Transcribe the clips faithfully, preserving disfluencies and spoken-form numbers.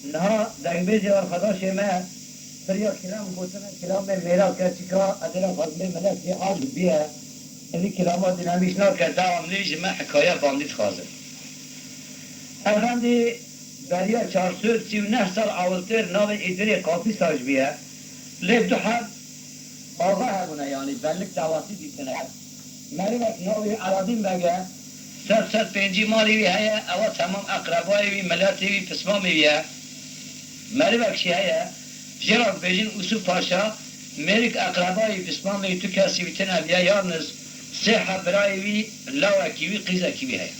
Niha dengbêjê arxedaşê me biriya kilam gotine, kilamê mêra keçika, ez ê xwazimê milet jê aciz biye. Êdî kilama dinamîş nake, dewamlî ji me hikaye bandî dixwaze. Efendî beriya çar sed sî û neh sal ewiltir navê Îdirê Qafîsaş biye. Lê du heb ava hebûne, yanî benlik dawasî dîtine. Merivek navê Eladîn Beg e, sed, sed pêncî malê wî heye, ewa temam eqrebayê wî, miletê wî, pismamê wî ye. Merivek jî heye, jê re dibêjin Ûsûf Paşa, mêrik eqrebayê wî, pismamê wî, tu kesî wî tune biye, yalniz sê heb birayê wî, lawekî wî, qîzekî wî heye.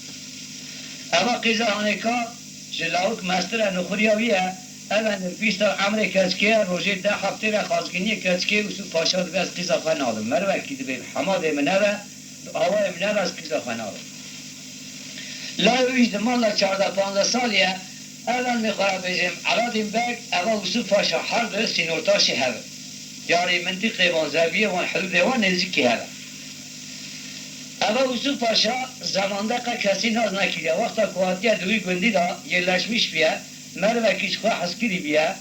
Eva qîza hanêka ji lawik mestir e, nuxuriya wî ye. Eve nir bîst sal emrê keçikê ye, rojê deh heb têre xazgîniyê keçikê Ûsûf Paşa dibe ez qîza xwe nadim. Merivekî dibê bi hemadê min nebe, bi awayê min nebe ez qîza xwe nadim. Layê wî ji di mala çardeh panzdeh salî ye. Eve min xwe re bêjim, Eladîn Beg, eva Ûsûf Paşa her du sînortaşê hev in. Yarî mintîqê wan, zeviyê wan, hidûdê wan nêzîkî hev e. Eva Ûsûf Paşa zemande qe kesî nas nekiriye. Wexta ku hatiye di wî gundî de yerleşmiş biye, merivekî ji xwe hezkirî biye,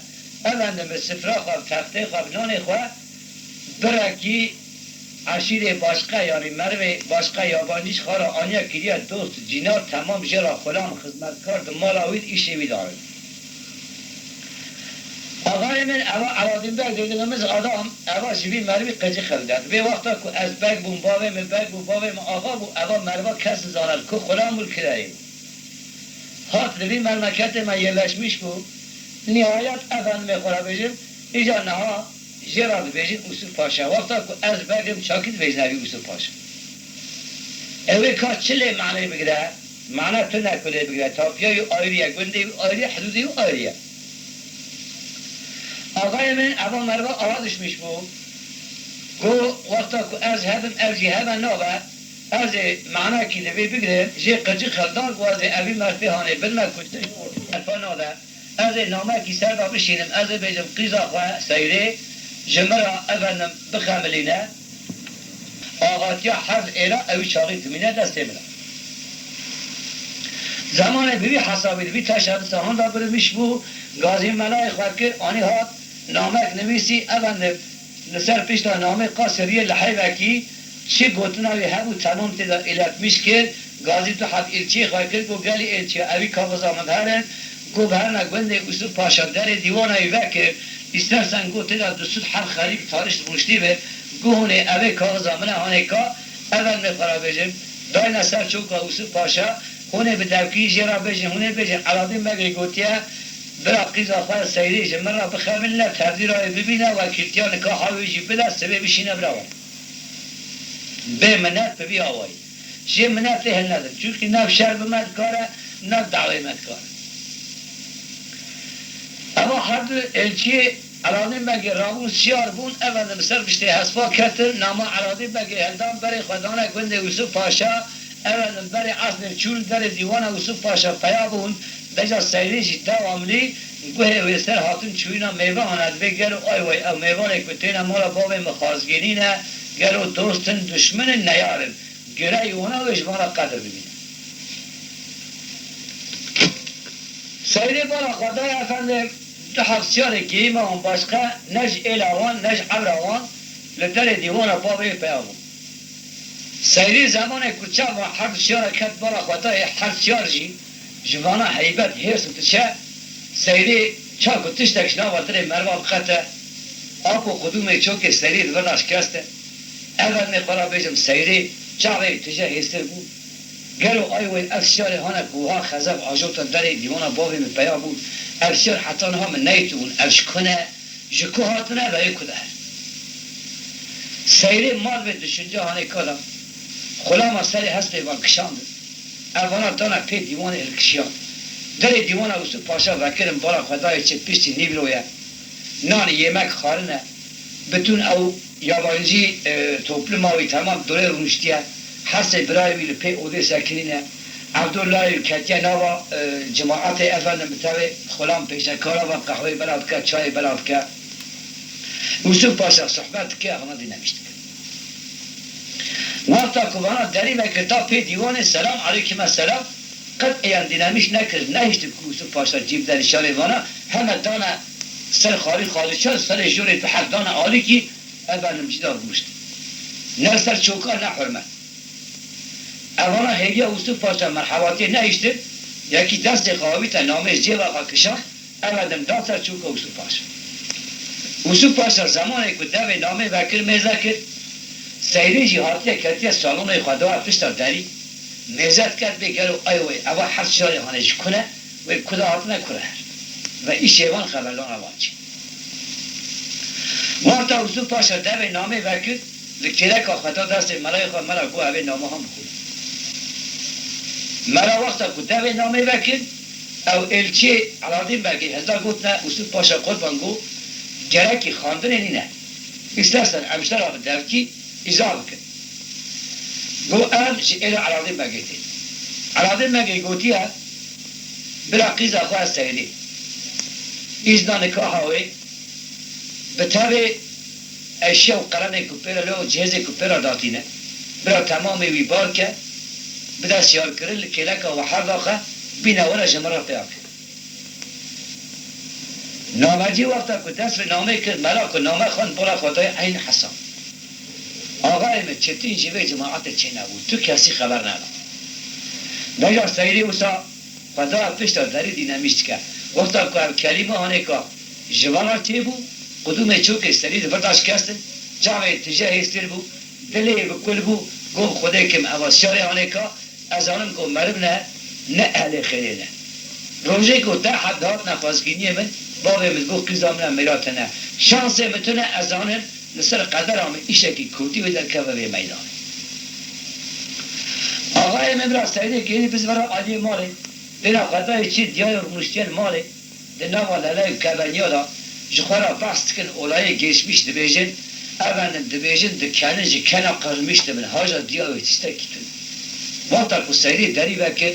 efendim bi sifra xwe, bi textê xwe, bi nanê xwe birekî eşîrê başqe, yanî merivê başqe yabancî ji xwe re aniye kiriye dost, cînar, temam jê re xulam, xizmetkar di mala wî de îşê wî darin. Axayê min, eva Eladîn Beg dediğimiz adam, eva ji vî merivî qicî xew de. Dibê wexta ku ez beg bûm, bavê min beg bû, bavê min axa bû, eva meriva kes nizane li ku xulam û li kireyê bû. Hat li vî memleketê me yerleşmiş bû. Nihayet, efendimê xwe re bêjim, îca niha jê re dibêjin Ûsûf Paşa. Wexta ku ez beg im, çakî dibêjine vî Ûsûf Paşa. Ew ê ka çi lê maneyê bigire? Mane tune ku lê bigire. Tapiya wî ayrî ye, gundê wî ayrî ye, hidûdê wî ayrî ye. Axayê min, eva meriva ava düşmüş bû. Got, wexta ku ez hebim, ev jî heve nabe, ez ê manekî li vê bigrim, jê qicî xew dan ku ez ê evî merfê hanê bin me kuştin ji ortê merfa nade. Ez ê namekî ser de bişînim, ez ê bêjim qîza xwe Seyrê ji min re efendim bixemilîne. Axatiya her êra ewî çaxî dimîne destê min re. Zemanê bi vî hesabî, di vî teşebisa handa birimîş bû, gazî melayê xwe kir, anî hat, namek nivîsî, efendim, li ser pişta namê qasiriyê li heyvekî çi gotina wî hebû temam tê de îletmîş kir, gazî du heb îlçiyê xwe kir, got, gelî îlçiya, evî kaxiza min biherin, got, biherine gundê Ûsûf Paşa, derê dîwana wî vekir, îstersen got tê de du sed heb xerîb tarîş rûniştî be, got, hûn ê evê kaxiza min e, hanê ka, efendimê xwe re bêjin, dayne ser çoka Ûsûf Paşa, hûn ê bi dewkî jê re bêjin, hûn ê bêjin, Eladîn Begê gotiye, bira qîza xwe Seyrê ji min re bixemilîne, tevdîra wê bibîne, wekîltiya nika ha wê jî bide, sibê bişîne bira wan. Bê minet bi vî awayî. Jê minetê hilnedin. Çunkî ne bi şer bi me dikare, ne bi dawê me dikare. Eva her du elçiyê Eladîn Begê rabûn, siyar bûn, efendim ser piştê hespa ketin, nama Eladîn Begê hildan, berê xwe dane gundê Ûsûf Paşa, efendim berê esmê çûn, derê dîwana Ûsûf Paşa peya bûn, deja Seyrê jî dewamlî guhê wê ser hatin çûyîna mêvan e, dibê gelo ay way ew mêvanê ku têne mala bavê min xazgênî ne, gelo dost in, duşmin in, neyar in. Gireyê wana wê ji van re qedir bibîne. Seyrê bala xwe daye efendim, du heb siyarê gêyî me wan başqe, ne ji êla wan, ne ji evra wan, li derê dîwana bavê wê peya bûn. Seyrê zemanê ku çav her du siyara ket bala xwe dayê, her siyar jî ji vana heybet, hêrs û diçe, Seyrê ça ku tiştek ji nava dilê meriva biqete, ap û qudûmê çokê Seyrê di vir de şikest e. Efendimê xwe re bêjim, Seyrê çavê tije hêstir bû. Gelo ay wê ev siyarê hane ku wiha xezeb ajota derê dîwana bavê min peya bûn. Ev siyar heta niha min neytibûn. Ev ji ku ne? Ji ku hatine ve yê ku de? Seyrê mal vê düşünce hanê kala. Xulama serê hespê van kişandin. Ev vana dana pê dîwanê hilkişiyand. Derê dîwana Ûsûf Paşa vekirin, bala xwe dayê çi piştî nîvro ye. Nan, yemek xwarine. Bütün ew yabancî, e, topluma wî temam dorê rûniştiye. Hesê birayê wî li pê odê sekinîne. Evdo layê wî ketiye nava, e, cemaetê efendim bi tevê xulam pêşekara ve qehweyê bela dike, çayê bela dike. Ûsûf Paşa sohbet dike, evna dîne pişt dike. Wexta ku vana derî vekirta pê dîwanê, selam aleykum selam. qet eyan dînamîş nekir, nehiştin ku Ûsûf Paşa cî bide nîşanê vana, heme dane ser xalî xalîçan, serê jorê bi heft dane alîkî, ev benim cî de rûşt. Ne ser çoka ne hurmet. Evana hêviya Ûsûf Paşa merhebatiyê nehiştin, yekî destê xwe avîte namê cêva xwe kişand, ev benim da ser çoka Ûsûf Paşa. Ûsûf Paşa zemanê ku devê namê vekir mêze kir, Seyrê jî hatiye ketiye salonê xwe da pişta derî, mêze diket bê gelo ay wê, eva heft şarê hane ji ku ne, wê ku de hatine ku re her. Ve îşê van xeberlana van çî. Wexta Ûsûf Paşa devê namê vekir, li kêleka xwe da destê melayê xwe, mela got, evê nama han bixwîne. Mela wexta ku devê namê vekir, ew êlçiyê Eladîn Begê hezda gotine, Ûsûf Paşa Qurban got, gerekî xandinê nîne. Îstersen em ji te re bi devkî îza bikin. Got, em ji êla Eladîn Begê tên. Eladîn Begê gotiye, bira qîza xwe Seyrê. Îzna nikaha wê bi tevê eşya û qelenê ku pê re lo, cihêzê ku pê re datîne, bira temamê wî bar ke, bide şiyarkirin li kêleka we her daxe, bîne were ji min re pêya ke. Namecî wexta ku dest bi namê kir, mela ku name xwend, bala xwe dayê Eyn Hesan. Axayê min, Çetin ji vê cemaetê çênebû, tu kesî xeber neda. Deja Seyrê wisa xwe da pişta derî dînemîş dike. Wexta ku ev kelîme hanêka ji van re çêbû, qudûmê çokê Serî di vir de şikestin, çavê tije hêstir bû, dilê bi kul bû, got, Xwedê kim eva şerê hanêka, ez zanim ku meriv ne, ne ehlê xêrê ne. Rojê ku te heb dihatine xwezgîniyê min, bavê min got, qîza min e, mêra te ne. Şansê min tune, ez zanim, li ser qedera min îşekî kotî wê derkeve vê meydanê. Axayê min bira Seydê kêlî bizvera aliyê malê, bêra xwe dayê çê diyayê rûniştiye li malê, di nava lele û keveniya de ji xwe re behs dikin, olayê geçmiş dibêjin, efendim dibêjin, dikenin ji kena qirmiş dibin, haja diya wê tiştekî tune. Wexta ku Seyrê derî vekir,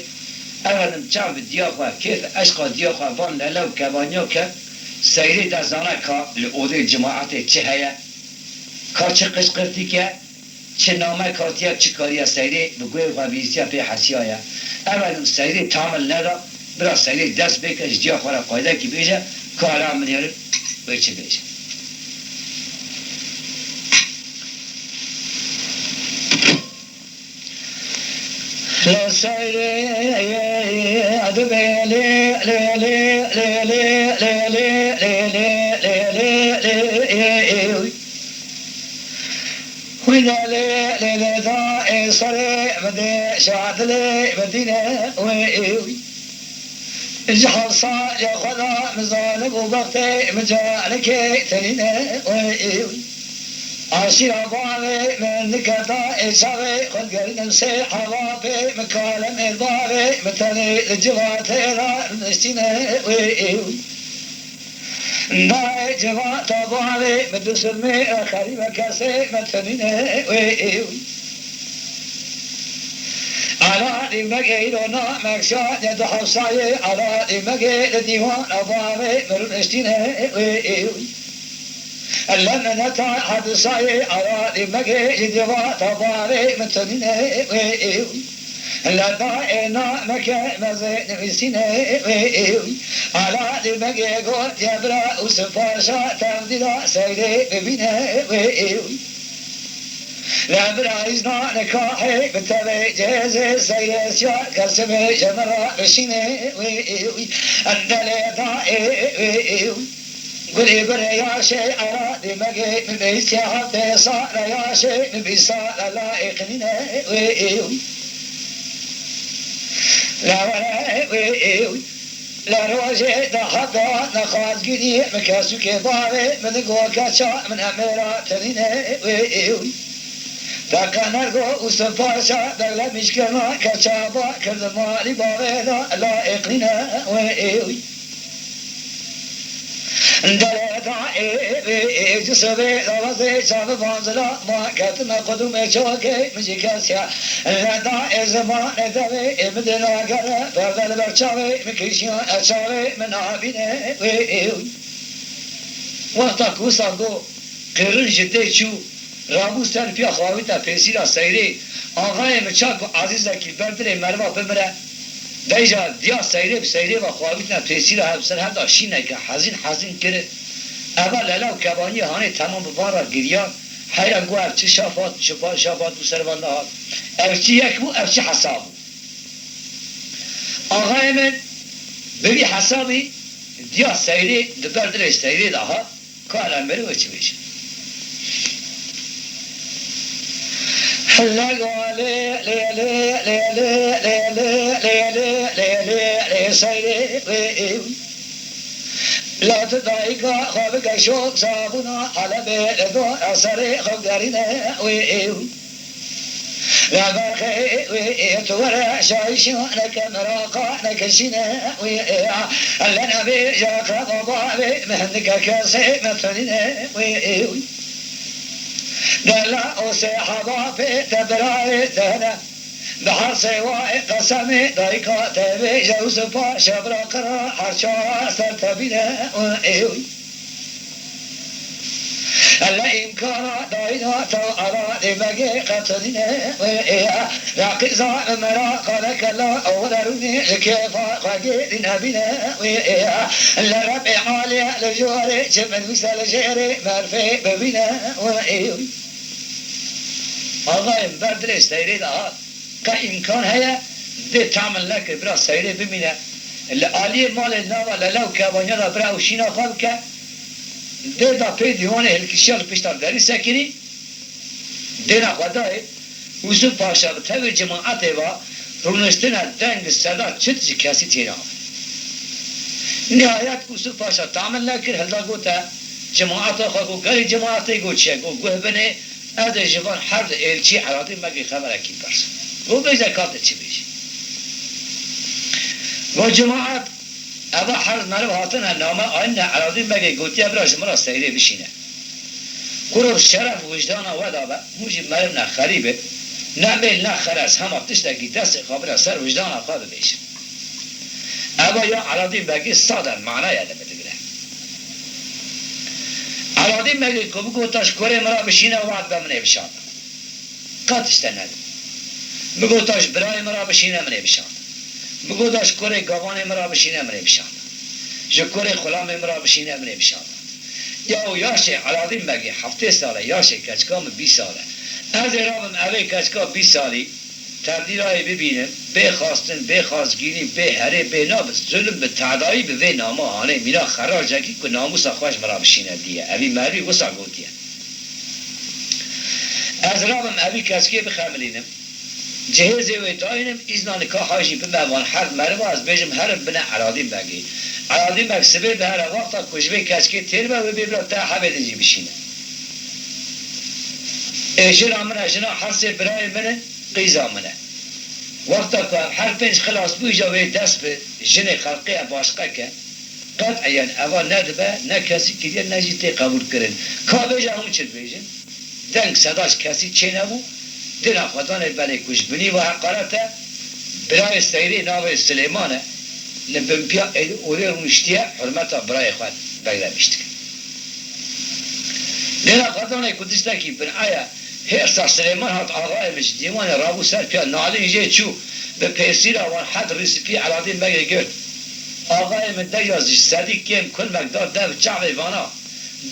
efendim çav bi diya xwe, kêf eşqa diya xwe van lele û kevaniya ket, Seyrê de zane ka li odê cemaetê çi heye, ka çi qişqirtîk e, çi namek hatiye, çi kariye Seyrê bi guhê xwe bihîstiye pê hesiyaye. Efendim Seyrê tamil neda, bira Seyrê dest bêke ji diya xwe re qaydekî bêje, ka hela min herin wê çi bêje. Wî de lê lê lê da ê serê min dê şadilê min dîne wê ê wî. Ji hevsa ya xwe da min zalim û bextê min canikê tenîne wê ê wî. Aşîra bavê min niketa ê çavê xwe digerinim sê heva pê min kalemê bavê min tenê li civatê da niştîne wê ê wî. Dayê civata bavê min du silmê re xerîbe kesê min tenîne wê ê wî. Aladî megê îro namek şade du hewsayê, Aladî megê li dîwana bavê min rûniştîne wê ê wî. Lemineta hedisayê, Aladî megê ji civata bavê min tenîne wê ê wî. Leda ê nameke mezê nivîsîne wê ê wî. Aladî megê gotiye bira û sipaşa tevdîla Seyrê bibîne wê ê wî. Le bira îzna nikahê bi tevê cihêzê Seyrê siya kesibê ji min re bişîne wê ê wî. Em delê da ê wê ê wî. Gulê gulê yaşê Aladî megê min bîstiye heftê sale yaşê min bîst sale la êqinîne wê ê wî. La were wê ê wî. La rojê da heta nexwazgirî min kesûkê bavê min go keça min emêra tenîne wê ê wî. Teqe nergo û sipaşa dewlemîşkirina keça ba kirdi malî bavê da la êqinîne wê ê wî. Dere da ê wê ê cisibê dawazê çavi vanzila ma ketime qudumê çokê min jî kesiya. Le da ê zimanê devê ê min dê nagere perde li ber çavê min kişiya e çavê min nabîne wê ê wî. Wexta ku wisa got, qêrin ji dê çû, rabû ser piya xwe avîte pêsîra Seyrê, axayê min ça ku ezîzekî ber dilê meriva bimire, Veyca diya seyrê bi seyrê ve xwe avîtine pêsîra hev ser hev da şîneke hezîn hezîn kir. Eva lele û kebaniyê hanê temam bi van re giriyan. Heyran got ev çi şafat, çi pa-, şafat bû ser van nehat. Ev çi yek bû, ev çi hesab bû. Axayê min bi vî hesabî diya seyrê di ber dilê seyrê de hat. Ka em berê wê çi bêjin? Lego lê, lê, lê, lê, lê, lê, lê, lê, lê, lê, lê, lê, seyrê wê ew. La tu dayika xwe bike şok sabûna, Helebê li gora serê xwe gerîne wê ew. Li berxê wê ê tu were şayîşaneke meraqa nekişîne wê ê. Li nevêja xebaba wê min dike kesê min tunîne wê ê. Dela û sê heba pê te birayê te ne. Bi her sê wa ê qesemê dayika te bêje û sipa şebra qira her çara ser te bîne wê ê. Ele îmkana dayîna ta ara dê megê qetinîne wê ê. Raqîza mera qale kela ewle rûnê ji kêfa xwe gêrî nebîne wê ê. Le Rebê alê li jorê çi min wîse li jêrê merfê bibîne wê ê. Axayê min ber dilê seyrê de hat. Ka îmkan heye, dê tamil nekir, bira seyrê bimîne. Li aliyê malê nava lele û kebaniya de bira ew şîna xwe bike. Dê da pê dîwanê hilkişiya li pişta derî sekinî. Dêna xwe dayê. Ûsûf Paşa bi tevî cemaetê ve rûniştine deng seda çit ji kesî tênabe. Nihayet Ûsûf Paşa tamil nekir, hilda gote cemaeta xwe, got, gerî cemaetê, got, çi ye? Got, guh binê, ez ê ji van her du êlçî Eladî Begê xeberekî pirsim. Got, bêje ka tu çi bêjî. Got, cemaet, eva her meriv hatine name anîne Eladî Begê, gotiye bira ji min re seyrê bişîne. Kuro şeref wijdana we dabe, hûn jî meriv ne xerîb in, ne mêl ne xerez, hema tiştekî destê xwe bine ser wijdana xwe bibêjin. Eva ya Eladî Begî saden manaya li min digire. Eladî Begî ku bigota ji kurê min re bişîne, wad be min ê bişarda. Qet tişte nedim. Bigota ji birayê min re bişîne, min ê bişarda. Bigota ji kurê gavanê min re bişîne, min ê bişarda. Ji kurê xulamê min re bişîne, min ê bişarda. Ya û yaşê Eladî Begî heftê sal e, yaşê keçika min bîst sal e. Ez ê rabim evê keçika bîst salî, tevdîrayê bibînim, bê xastin, bê xazgînî, bê herê, bê na bi zulm, bi tedayî bi vê nama hanê mîna xeracekî ku namûsa xwe ji min re bişîne diye. Evî merivî wisa gotiye. Ez rabim evî keçikê bixemilînim. Cihêzê wê dayînim, îzna nika hay jî bime van her meriva, ez bêjim herin bine Eladî Begê. Eladî Beg sibê bihere, wexta ku ji vê keçikê têr be, wê bê bira te hebê din jî bişîne. Ê jina min e, jina Hesê birayê min e, qîza min e. Wexta ku ev her pênc xilas bû, îca wê dest bi jinê xelqê e başqe ke. Qet'iyen eva nedibe, ne kesî kiriye, ne jî tê qebûlkirin. Ka bêje hûn çi dibêjin? Deng seda ji kesî çênebû, dina xwe danê belê ku ji binî ve heqaret e, birayê seyrê navê Silêman e, li binpiya êlî olê rûniştiye, hurmeta birayê xwe beglemîş dike. Dina xwe danê ku tiştekî bin'e ye, hêrsa Silêman hat axayê min ji dîwanê rabû ser piya nalîn jê çû, bi pêsîra wan het rîsipî Eladî Begê girt. Axayê min deya ji sedî kêm kulmek da dev çavê vana,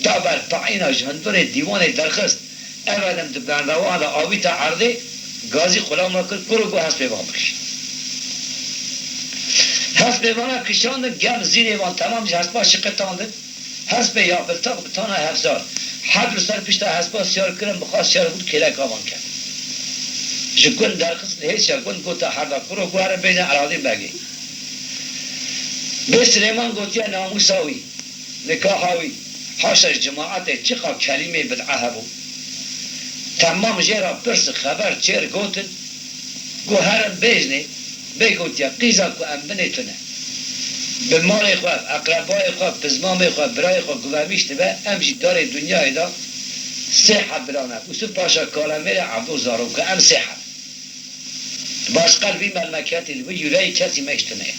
da ber pe'îna ji hundirê dîwanê derxist. Evelin di benrewan de avîta erdê, gazî xulama kir, kuro got hespê van bikişî. Hespê vana kişandin, gem zînê van temam ji hespa şiqitandin. Hespê ya biltaq bi tana hevzar. Heb li ser pişta hespa siyar kirin, bixwast şer hûr kêleka van ket. Ji gund derxist, li hêşa gund gota herda kuro, got herin bêjin Eladî Begê. Bê Silêman gotiye namûsa wî, nikaha wî, haşa ji cemaetê çiqa kelîmê bid'e hebû. Temam jê re pirs û xeber çêr gotin, got herin bêjinê, bê gotiye qîza ku em binê tune. Bi malê xwe, eqrebayê xwe, pizmamê xwe, birayê xwe guvemîş dibe, em jî darê dinyayê de sê heb birane. Ûsûf Paşa Kalemêrê Evdo Zarok e, em sê heb. Başqa li vî memleketê, li vî yûreyê kesî me ji tune ye.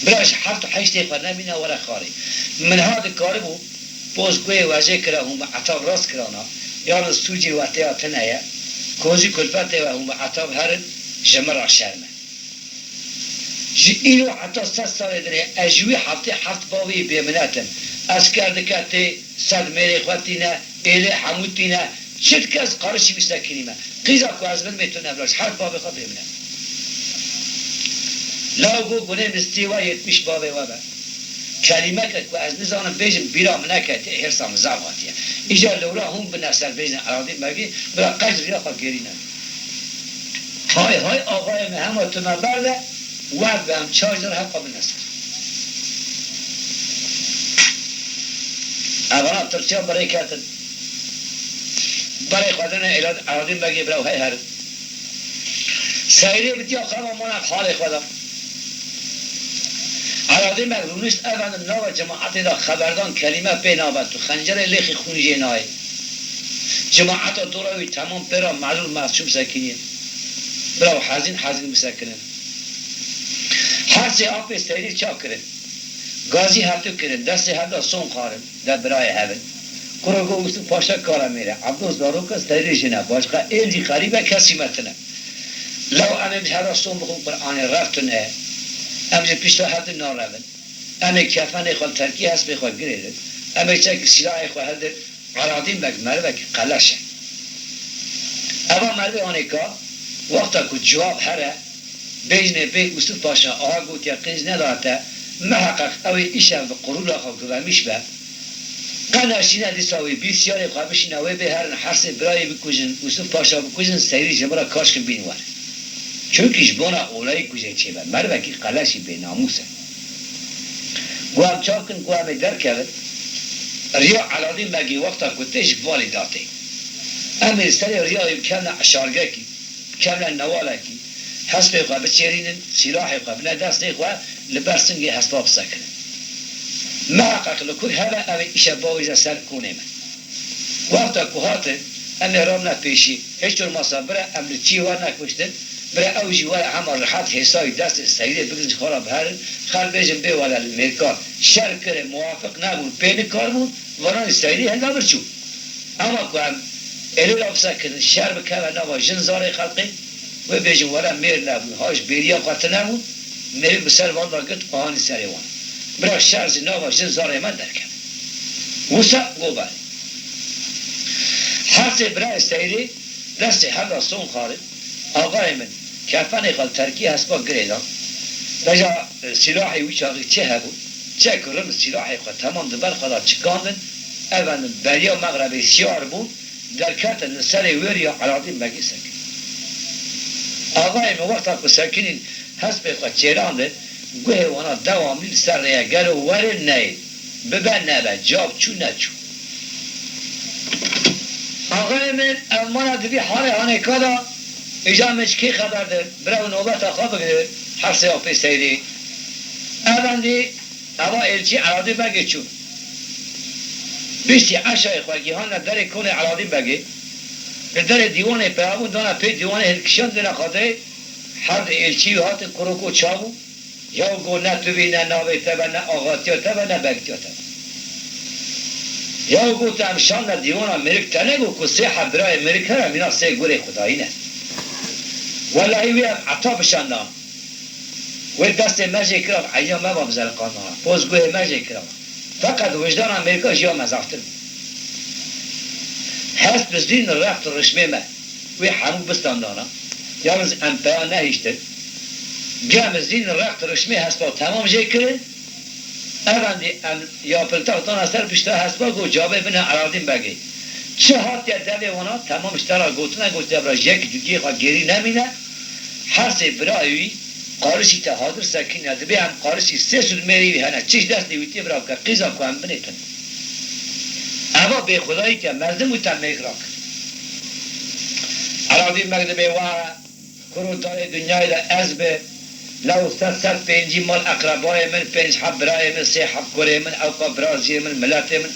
Bira ji heft û heştê xwe nemîne were xwarê. Min ha dikaribû poz guhê wejê kira hûn bi etab rast kirana, yan sûcê we têya tune ye, kozî kulfetê we hûn bi etab herin, ji min re şerm e. Ji îro heta sed salê dinê ez ji wî heftê heft bavê bêminet im. Esker dike tê, sed mêrê xwe tîne, êlê hemû tîne, çi dike ez qarişî wî sekinîme. Qîza ku ez bin bê tune bila, ji heft bavê xwe bêminet. Law got, gunê mistî we yetmiş bavê we be. Kelîmeke ku ez nizanim bêjim, bîra min neke, tê hêrsa min zaf hatiye. Îcar lewra hûn bine ser bêjin Eladî Begî, bila qet ji riya xwe gêrî nebe. Hay hay, axayê min, hema tu me berde, wer be, em çar jar heqa bine ser. Evana tirçiya berê ketin. Berê xwe dine Elad-, Eladî Begê, bila hey herin. Seyrê bi diya xwe ve mane halê xwe de. Eladî Beg rûnişt, ev enin nava cemaetê de xeberdan kelîme pê nabe, tu xencerê lêxî xûn jê nayê. Cemaeta dora wî temam pê re melûl mezçûm sekiniye. Bira hezin hezin bisekinin. Her sê apê Seyrî çakirin. Gazî hetu kirin, destê hev de son xarin, de birayê hev in. Kuro go Yusuf Paşa kara mêre, Ebdo zaroka Seyrî jine, başqa êl jî xerîbe kesî me tine. Law em ê ji hev re son bixwin Qur'anê, rev tune ye. Em ji pişta hev di narevin. Em ê kefenê xwe li terkî hespê xwe girêrin. Em ê çek silahê xwe hildin. Eladîn Beg merivekî qeleş e. Eva merivê anêka, wexta ku civab here, bêjinê bê Yusuf Paşa aha gotiye qînc nedate, miheqeq ew ê îşev bi qurûra xwe guvemîş be. Qe neşîne dîsa wê bîr siyarê xwe bişîne, wê bê herin hersê birayê bikujin, Yusuf Paşa bikujin, Seyrî ji min re kaşkin bîn were. Çunkî ji bona olayî ku jê çêbe, merivekî qeleşî bênamûs e. Ku em çav kin, ku em ê derkevin, riya Eladîn Begî wexta ku tê ji valî datê. Em ê li serê riya wî bikevne eşargekî, bikevne newalekî, hespê xwe biçêrînin, sîlahê xwe bine destê xwe, li ber singê hespa bisekinin. Miheqeq li kur hebe, ew ê îşev bavêje ser konê me. Wexta ku hatin, em ê rabine pêşî, hiç olmasa bira em li çiyê we nekuştin, bira ew jî were hema rihet hêsayî destê Seyrê bigrin ji xwe re biherin, xelk bêjin bê were li Mêrkan şer kirin, muwafiq nebûn, pê nikarbûn, varanî Seyrê hilda bir çû. Ema ku em êlê re bisekinin, şer bikeve nava jin zarê xelkê, wê bêjin were mêr nebûn, ha ji bêriya xwe tune bûn, mêrik bi ser van de girt, anî serê wan. Bira şer ji nava jin zarê me derkeve. Wisa go berê. Hersê birayê Seyrê destê hev de son xarin, axayê min, kefenê xwe li terkî hespa girê dan. Beja, e, sîlahê wî çaxî çi hebû, çek û rim sîlahê xwe temam di ber xwe de çikandin, ev enin beriya mexrebê siyar bûn, derketin li serê wêrî ya Eladîn Begê sekinîn. Axayê min wexta ku sekinîn hespê xwe çêrandin, guhê wana dewamlî li ser rê ye, gelo werin neyê, bibe nebe, cav çû neçû. Axayê min, ev mala di vî halê hanêka de, îja min ji kê xeber dir, bira nobeta xwe bigire, hersê apê Seyrê. Evendî, eva êlçî Eladî Begê çû. Piştî eşayê xwe gihane derê konê Eladî Begê, li derê dîwanê peyabûn dana pê dîwanê hilkişandine xatirê, her di êlçî wî hatin kuroko çabû, Yaw got, ne tu bî, ne navê te be, ne axatiya te be, ne begtiya te be. Yaw got, em şandine dîwana mêrik, te negot ku sê heb birayê mêrik hene, mîna sê gurê Xwedayî ne. Welahî wî em eta bişandan. Wê destê me jê kira, eyniya me va bizeliqandana. Poz guhê me jê kira. Feqet wijdana mêrika ji ya me zaftir bû. Hest bi zîn rext rişmê me. Wê hemû bistandana. Yalnız em peya nehiştin. Gem zîn rext rişmê hespa temam jê kirin. Evendî em ya piltex dana ser pişta hespa, got, cabê bine Eladîn Begê. Çi hatiye devê wana temam ji te re gotine, gotiye bira ji yek cudiyê xwe gêrî nemîne. Hersê birayê wî qarişî te hadir sekîne, dibê em qarişî sê sud mêrî wî hene, çi ji destê wî tê bira bike, qîza ku em binêtin. Eva bêxwedayî ke mezin bû te mêrik rakir. Eladîn Beg dibê wa kuro darê dinyayê de ez bi, lew sed, sed pêncî mal eqrebayê min, pênc heb birayê min, sê heb kurê min, ewqa biraziyê min, miletê min,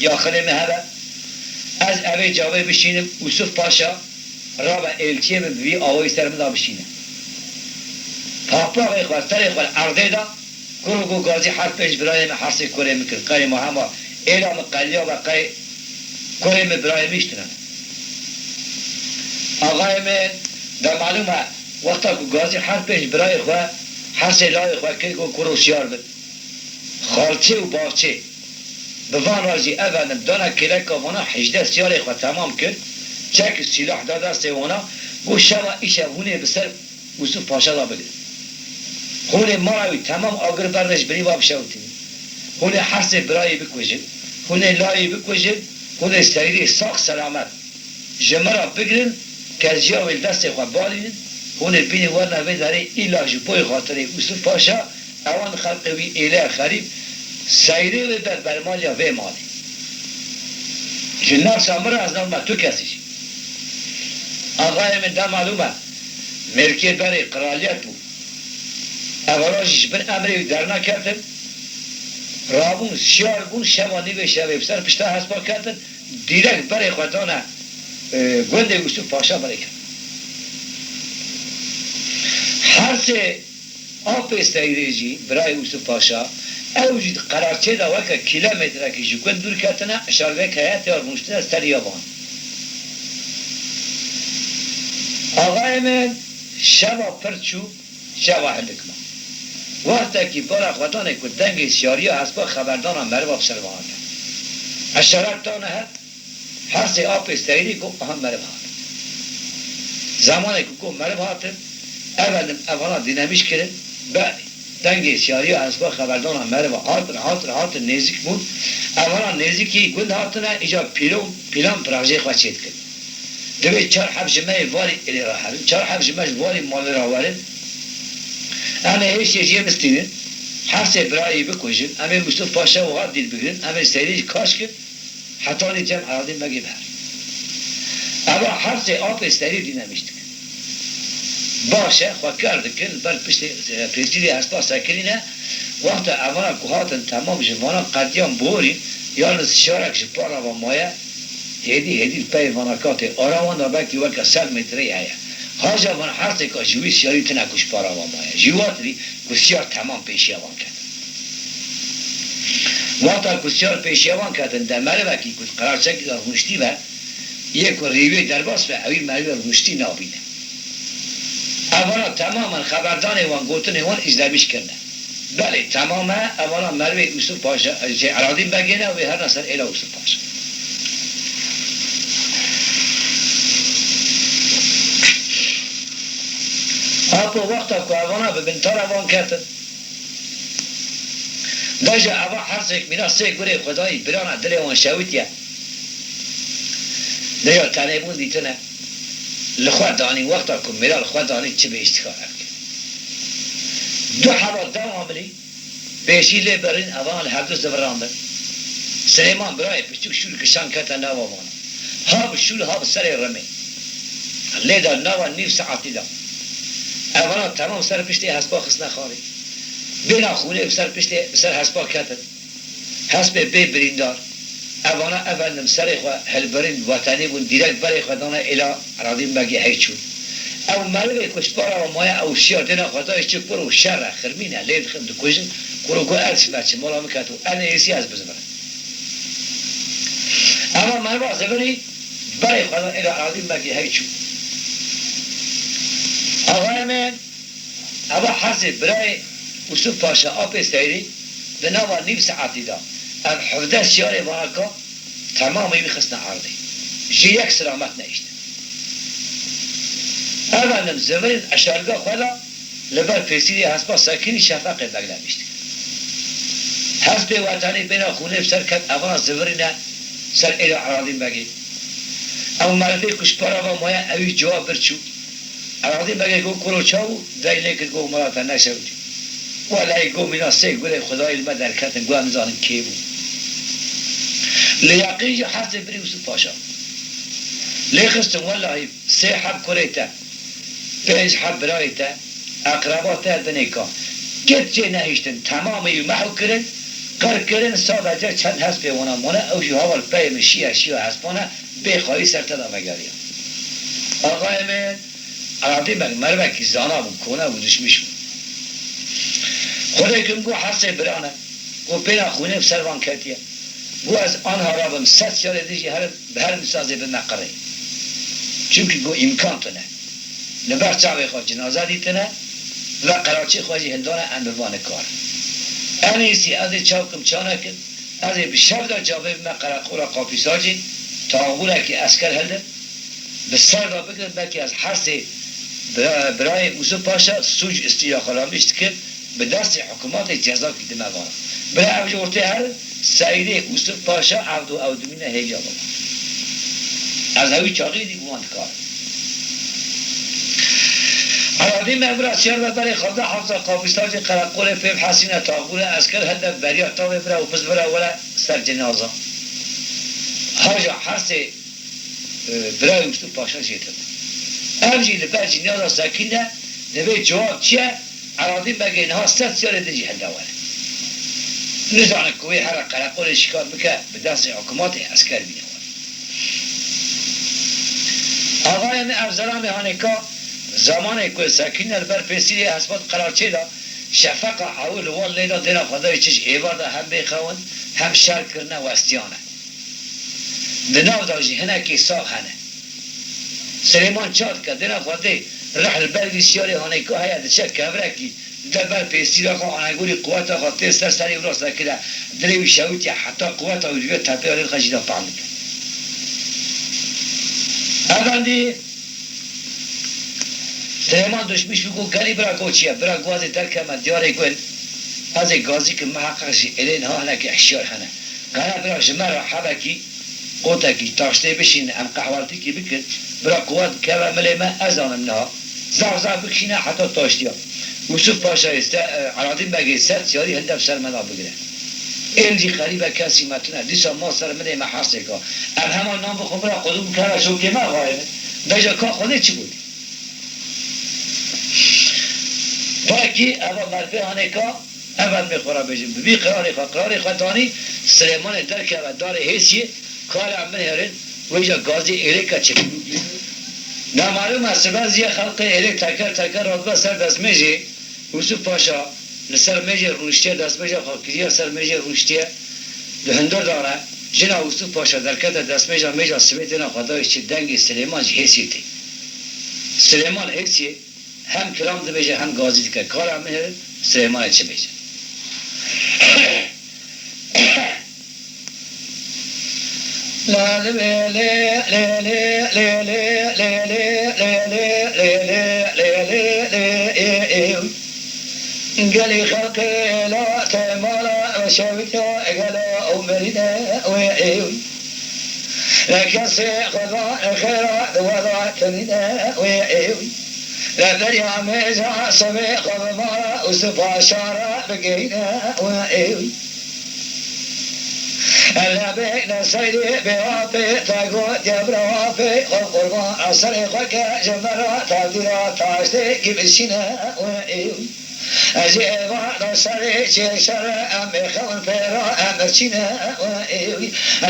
yaxinê min hebe. Ez evê cavê bişînim, Yusuf Paşa, rabe êlçiyê min bi vî awayî ser min de bişîne. Papaxê xwe, serê xwe li erdê da, kuro got, gazî her pênc birayê min, hersê kurê min kir. Qey ma hema êla min qeliya be, qey kurê min birayê min jî tune ne. Axayê min, de malûm e, wexta ku gazî her pênc birayê xwe Hersê layê xwe kir, got, "Kuro siyar bin." Xalçê û bavçê bi van re jî evelin dana kêleka vana, hejdeh siyarê xwe temam kir, çek û sîlah da destê wana, got, "Şeva îşev hûn ê bi ser Yûsif Paşa da bigirin. Hûn ê mala wî temam agir berdin, ji binî va bişewitînin. Hûn ê hersê birayê bikujin, hûn ê layê bikujin, hûn ê Seyrê sax selamet ji min re bigirin, keziya wê li destê xwe balînin, hûn ê bînî werine vê derê, îlla ji bo xatirê Yûsif Paşa, ewan xelqê wî êlê xerîb, Seyrê wê be bermaliya vê malê. Ji nasa min re ez nabime tu kesî jî." Axayê min, de malûm e, mêrkê berê qiraliyet bû. Evana jî ji bin emrê wî derneketin, rabûn, siyar bûn, şeva nîvê şevê bi ser pişta hespa ketin, dîrek berê xwe dane, e, gundê Yûsif Paşa berê ketin. Hersê apê Seyrê jî, birayê Yûsif Paşa, ew jî di qerarçê de weke kîlometrekî ji gund dûr ketine, eşargek heye tê rûniştine ser ya van. Axayê min, şeva pir çû, şeva hindik ma. Wextekî bara xwedanê ku dengê siyariya hespa xeberdana meriva bi ser van hate. Eşaret dane hev, hersê apê Seyrî got, "Aha meriv hatin." Zemanê ku got meriv hatin, evelin evana dînemîş kirin, belê, dengê siyariya hespa xeberdana meriva hatin, hatin, hatin nêzîk bûn. Evana nêzîkî gund hatine, îca pîlon, pîlan pirajê xwe çêdikin. Divê çar heb ji me yê varî êlê re herin, çar heb ji me ji varî malê re werin. Em ê hêşê jê bistînin, hersê birayî bikujin, em ê Yûsif Paşa wiha dîl bigirin, em ê Seyrî jî kaş kin, hetanî cem Eradîn Begê biherin. Eva hersê apê Seyrî dînemîş dikin. Baş e, xwe ker dikin, li ber piştê, e, pêsîrê hespa sekirîne, wexta evana ku hatin temam ji vana qediyan borîn, yalnız şarek ji para ve maye, hêdî hêdî li peyê vana katê ara wan de belkî weke sed metreyî heye. Haja van hersêka ji wî siyarî tune ku ji para wan maye. Ji watirî ku siyar temam pêşiya wan ketin. Wexta ku siyar pêşiya wan ketin, de merivekî ku di qerarçekî de rûniştî be, yê ku rêwiyê derbas be, ewî merivê rûniştî nabîne. Evana temamen xeberdanê wan, gotinê wan îzlemîş kirine. Belê, temam e, evana merivê Yûsif Paşa, şey, Eladîn Begê ne, wê herine ser êla Yûsif Paşa. Apo wexta ku evana bi bintara van ketin, deja eva hersêk mîna sê gurê xwedayî birana dilê wan şewitiye. Deja tenêbûn dîtine. Li xwe danî, wexta ku mîra li xwe danî çi bêjtika ev kir. Du heva dewamlî pêşî lê birîn, evan li hevdu zivirandin. Silêman birayê piçûk şûl kişan kete nava wana. Ha bi şûl ha bi serê rimê. Lê da nava nîv saetî de. Evana temam ser piştê hespa xistine xarê. Bêna xûnê bi ser piştê, bi ser hespa ketin. Hespê bê birîndar, evana evendim serê xwe hilbirîn, wetenî bûn, dîrek berê xwe dane êla Eladîn Begê hey çûn. Ew merivê ku ji para we maye, ew şiya dêna xwe dayê çi kur û şer e, xirmîn e, lê dixin dikujin, kur û got, "Erd ji me çi, mala min ket û ernê êsî ez bizivirim." Eva meriva zivirî berê xwe da êla Eladîn Begê hey çûn. Axayê min, Eva hersê birayê Yûsif Paşa apê Seyrî di nava nîv saetî de ev hevdeh siyarê vanaka temamê wî xistine erdê. Ji yek silamet nehiştin. Evendim zivirîn eşarga xwe de li ber pêsîrê hespa sekirî şefeqê beglemîş dikin. Hespê wetanî bêna xûnê bi ser ket, evana zivirîne ser êla Eladîn Begê. Ew merivê ku ji para ve maye ewî ciwa bir çû. Eladî Begê got, "Kuro çaw bû?" Dey lê kir, got, "Mala te neşewitî." Welehî got, "Mîna sê gurê xwedayî li me derketin, got, em nizanin kê bû." Li yeqîn jî hestê birî Yûsif Paşa. Lê xistin welehî sê heb kurê te, pênc heb birayê te, eqreba te dinê ka. Ket çê nehiştin, temamê wî mehu kirin, qir kirin, sadece çend hespê wana mane, ew jî hawa li peyê min şiya, şiya hespane, bê xayî ser te de vegeriya. Axayê min, Eladî Beg merivekî zana bû, kone bû, dişmiş bû. Xwedê kim got, "Hesê birane." Got, "Pêna xûnê bi ser van ketiye." Got, "Ez anha rabim sed siyarê din jî herim, bi her misazê bime qirê." Çimkî got, "Îmkan tune. Li ber çavê xwe cinaze dîtine, Ve qeraçê xwe jî hildane, em bi van nikar. En êsî ez ê çaw kim ça nekim, ez ê bi şev de cavê bime qereqola Qafîsacê, taxbûrekî esker hildim, bi ser de bigirim, belkî ez hersê bira-, birayê Ûsûf Paşa sûc îstîlaxalamîş dikim, bi destê hikûmetê cezakî dime vana. Bila ev ji ortê herin, Seydê Ûsûf Paşa ev du ew dimîne hêviya biba. Ez hewî çaxî dî bi wan dikarim. Eladî me bira siyar ve berê xwe da hafza Qafîsacê qereqolê pê bihesîne taxbûre esker hilde beriya tavê bira û piz bira were ser cenaza. Haja hersê, e, birayê Ûsûf Paşa jê tune. Ev jî li ber cenaza sekîne, divê cewab çi ye? Eladî Begê niha sed siyarê din jî hilda were. Nizanin ku wê here qereqolê şikar bike, bi destê hikûmetê esker bîne were. Axayê min ev zelamê hanêka, zemanê ku sekîne li ber pêsîrê hespat qeraçê de, şefeqa ewil li wan lê de dêna xwe dayê çi ji êvar de hem bêxewin, hem şer kirine westiyane. Di nav de jî hinekî sax hene. Silêman ça dike, dêna xwe dê rih li ber vî siyarê hanêka heye, diçe kevirekî, dide ber pêsîra xwe, anegorî quweta xwe tê ser serê wira sekine, dilê wî şewitiye, heta quweta wî divê tepê alê dixe jî de pehn dike. Efendî, Silêman duşmîş bû, got, gelî bira, got, çi ye? Bira, got, ez ê derkevme diyarê gund, ez ê gazî kim, miheqeq jî êlê niha hinekî hişyar hene. Gana bira ji me re hebekî, qotekî, taştê bişînin, em qehweltîkî bikin, bira quwet keve milê me, ez zanim niha. Zaf zaf bikişîne heta taştiya. Ûsûf Paşayê se-, e, Eladîn Begê sed siyarî hilde bi ser me de bigire. Êl jî xerîbe kesî me tune. Dîsa ma ser milê me hersêka. Em hema nan bixwin bira qudûm keve şokê me xayê min. Deja ka Xwedê çi gotî? Belkî eva merfê hanê ka, eva em ê xwe re bêjin. Bi vî qirarê xwe, qirarê xwe danî, Silêmanê derkeve darê hêsiyê, kare em binêrin, wê ca gazî êlê ke çi. Namalûm e, sibe zî ye xelqê êlê teker teker radibe ser destmêjê. Ûsûf Paşa li ser mêjê rûniştiye, destmêja xwe kiriye ser mêjê rûniştiye. Di hundir de re jina Ûsûf Paşa derkete destmêja, mêja sibê têna xwe dayê çi, dengê Silêman ji hêsiyê tê. Silêman hêsiyê hem kilam dibêje hem gazî dike. Kara min hêrin Silêmanê çi bêje? Gelî xelqê la te mala şewita gelo û mirîne wê êw. Kesê xweda xêra di weda kirîne wê êw. Li beriya mêja sibê xwe bi mala Ûsûf Paşa re bigihîne wê êw. Lebê ne seyrê bê apê te gotiye bira apê xwe qurban a serê xwe ke ji me re tevdîra taştê gibişîne wê êw. Ez ji êvar de şerê çê şer e, em ê xewin pê re em birçîne wê êw.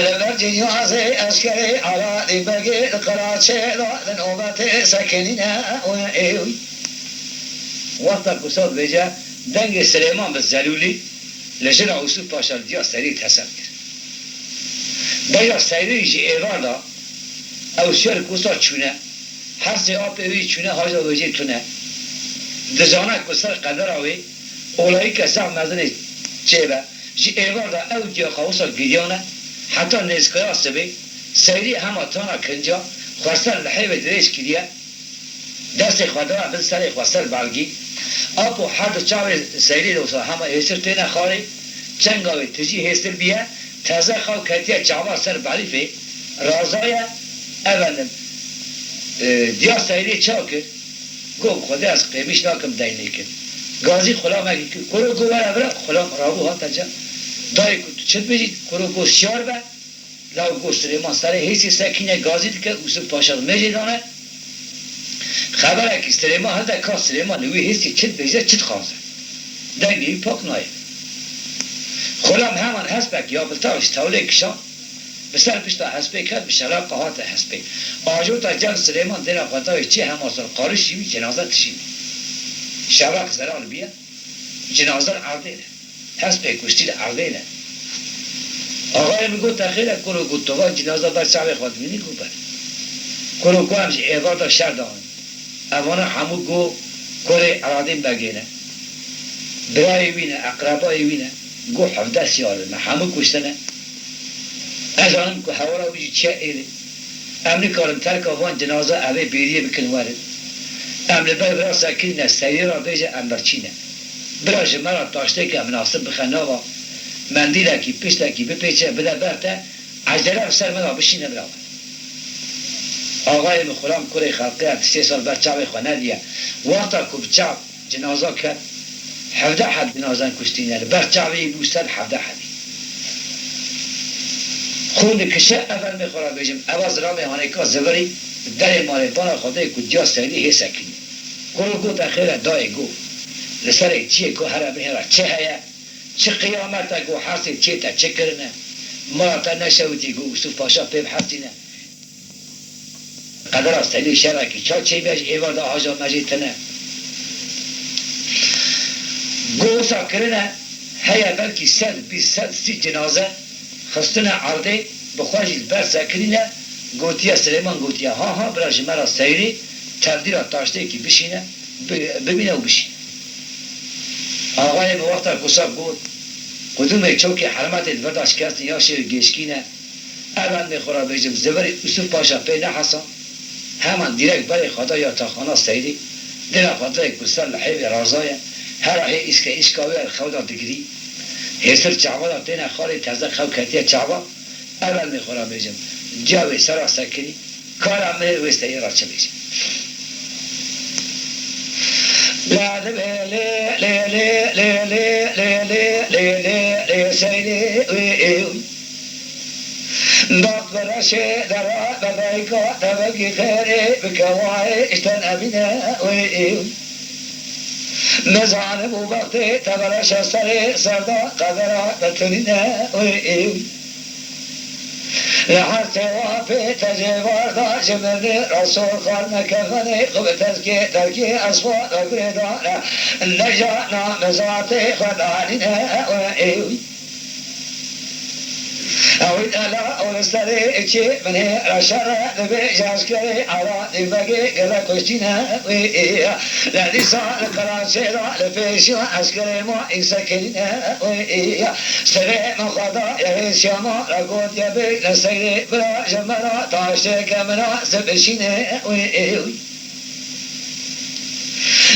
Li ber cinyazê eskerê Eladî Begê di qiraçê de di nobetê sekinîne wê êw. Wexta ku saz bêje, dengê Silêman bi zelûlî li jina Ûsûf Paşa li diya serî teser kir. Deja seyrî ji êvar de ew şer ku sa çûne, hersê apê wî çûne haja wêjê tune. Dizane ku ser qedera wê olayî ke zaf mezinê çêbe, ji êvar de ew diya xewisa giriyane, heta nêzikaya sibê, seyrî hema tana kinca xweser li hêvê dirêj kiriye, destê xwe daye bin serê xwe ser belgî. Apo her du çavê seyrî de wisa hema hêsir têne xarê, çenga wê tijî hêstir biye, teze xew ketiye çava ser belîfê, razaye, efendim, e, diya seyrê ça kir, got, Xwedê ez qêmîş nakim deynê kir. Gazî xulamekî kir, kuro got were vira, xulam rabû hate ca. Dayê ku tu çi dibêjî, kuro got şiyar be, Law got Silêman serê hêsê sekîne gazî dike, Ûsûf Paşa di mêjê dane. Xeberekî Silêman hilde ka Silêman li wî hêsê çi dibêje, çi dixwaze. Dengê wî pak nayê. Xulam heman hespek ya biltaw ji tewlê kişand, bi ser pişta hespê ket, bi şelaqa hate hespê. Ajota cem Silêman dêra xwe dayê çi hema ser qarişî wî cenaze tişîne. Şevaq zelal biye, cenaze li erdê ne. Hespê kuştî li erdê ne. Axayê min got, te xêr e, kuro got, tu van cînaza ber çavê xwe dibînî, got, ber. Kuro got, em ji êvar de şer dawin. Evana hemû got, Kurê Eladîn Begê ne. Birayê wî ne, eqrebayê wî ne. Got hevdeh siyar in, me hemû kuştine. Ez zanim ku hewara wî jî çiye êlê. Em nikarin terka van cenaza evê bêriyê bikin werin. Em li ber vira sekirîne, Seyrê ra bêje em birçî ne. Bira ji me ra taştêke minasib bixe nava. Mendîlekî, piştekî bipêçe, bide ber te. Ecele bi ser me de bişîne bira we. Axayê min xuram kurê xelqê ye, tu sê sal ber çavê xwe nediye. Wexta ku bi çav cenaza ket, hevdeh heb cenazen kuştîne, li ber çavê wî bû sed hevdeh hebî. Xûn dikişe, ev elmê xwe re bêjim, eva zilamê hanêka zivirî, derê malê bana xwe dê ku diya Seyrî hê sekiniye. Kuro gote xêr e dayê, got, li serê çiyê ku here bihêra çi heye? Çi qiyamet e ku hesê çê te çi kirine? Mala te neşewitî ku Ûsûf Paşa pê bihesîne. Qedera Seyrî şerekî ça çêbîya ji êvar de haja me jê tine. Gosa kirine heye belkî sed bîst sed sî cenaze xistine erdê, bi xwe jî li ber sekinîne, gotiye Silêman gotiye, ha ha bira ji me re Seyrî tevdîra taştêkî bişîne, bi-, bimîne û bişîne. Axayê min wexta ku saf got, qudûmê çokê Hermetê di vir de şikestin ya şêr gêşkî ne, ev elmê xwe re bêjim, zivirî Ûsûf Paşa pê nehesa, heman dîrek berê xwe da yataxana Seyrî, dila xwe dirê ku ser li hêvê raza ye, hera hê îske îşka wê ya li xew de digirî, hêsir çava de têne xalê teze xew ketiye çava, ev elmê xwe re bêjim, diya wê sera sekinî, Kara me wê Seyrî ra çi bêje? La dibê lê, lê, lê, lê, lê, lê, lê, lê, lê, lê, Seyrê wê ê. Bax bi reşê dera be dayka te vekî xêrê bi kewayê ji te nebîne wê ê. Nizanim û bextê te bi reşa serê ser da qedera te tunîne wê ê. Li her sêwa pê te jê bar da ji mirinê re sor xwarine kefenê xwe bi tezkê derkê esfa re girêdane. Neja namizatê xwe danîne wê ê. Ewî dela û li serê çê binê re şere dibê ji eskerê Eladîn Begê gele kuştîne wê ê. Lê dîsa li qiraçê re li pêşiya eskerê ma î sekinîne wê ê. Serê min xwe da yehê Siyama re gotiye bêne Seyrê bira ji me re taştêke minasib bişîne wê ê.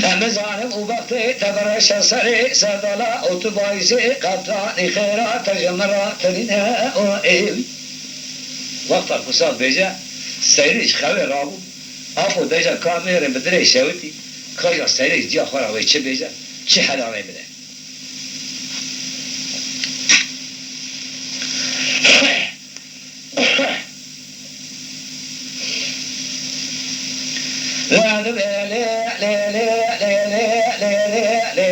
Em nizanim û bextê te bi reşa serê serdala û tu bayisê qetranî xêra te ji min re tinîne wê ê. Wexta ku saf bêje, Seyrî ji xewê rabû, apo deja ka mêrê bi dirê şewitî, kaja Seyrî ji diya xwe re wê çi bêje, çi helanê bide.